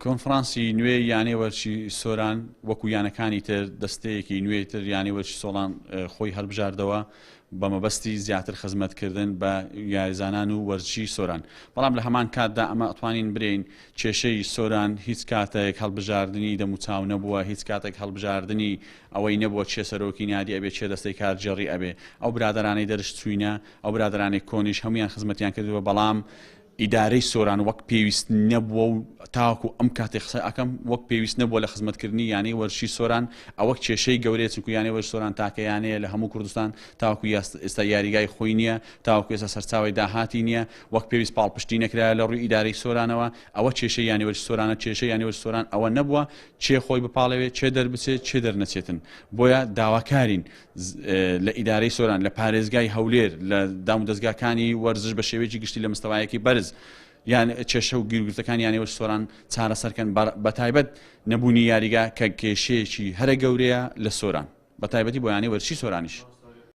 کۆنفرانسی نوێی یانەی وەرزشی سۆران وەکو یانەکانی تر دەستەیەکی نوێی تر یانەی وەرزشی سۆڵان خۆی هەڵبژاردەوە بە مەبەستی زیاتر خزمەتکردن بە یاریزانان و وەرزشی سۆران بەڵام لە هەمان کاتدا ئەمە ئەتوانین برێین کێشەی سۆران هیچ کاتێک هەڵبژاردنی دەموچاو نەبووە هیچ کاتێک هەڵبژاردنی ئەوەی نەبووە کێ سەرۆکی نادی ئەبێ کێ دەستەی کارگێڕی ئەبێ ئەو برادەرانەی دەرشچوینە ئەو برادەرانەی کۆنیش هەمویان خزمەتیان کردووە بەڵام ئیدارەی سۆران وەک پێویست نەبووە و تاوەکو ئەم کاتەی قسە ئەکەم وەک پێویست نەبووە لە خزمەتکردنی یانەی وەرزشی سۆران، ئەوە کێشەی گەورەیە چونکو یانەی وەرزشی سۆران تاکە یانەیە لە هەموو کوردستان تاوەکو ئێستا یاریگای خۆی نییە، تاوەکو ئێستا سەرچاوەی داهاتی نییە، وەک پێویست پاڵپشتی نەکرایە لە ڕووی ئیدارەی سۆرانەوە، ئەوە کێشەی یانەی وەرزشی سۆرانە، کێشەی یانەی وەرزشی سۆران ئەوە نەبووە کێ خۆی بپاڵێوێ، کێ دەربچێ، کێ دەرنەچێتن، بۆیە داواکارین لە ئیدارەی سۆران، لە پارێزگای هەولێر، لە دامودەزگاکانی وەرزش بە شێوەیەکی گشتی لە مستەوایەکی بەرز یان کێشە و گیروگرفتەکانی یانەی وەرزشی سۆران چارەسەرکەن بە تایبەت نەبوونی یاریگا کە کێشەیەکی هەرە گەورەیە لە سۆران بە تایبەتی بۆ یانەی وەرزشی سۆرانیش.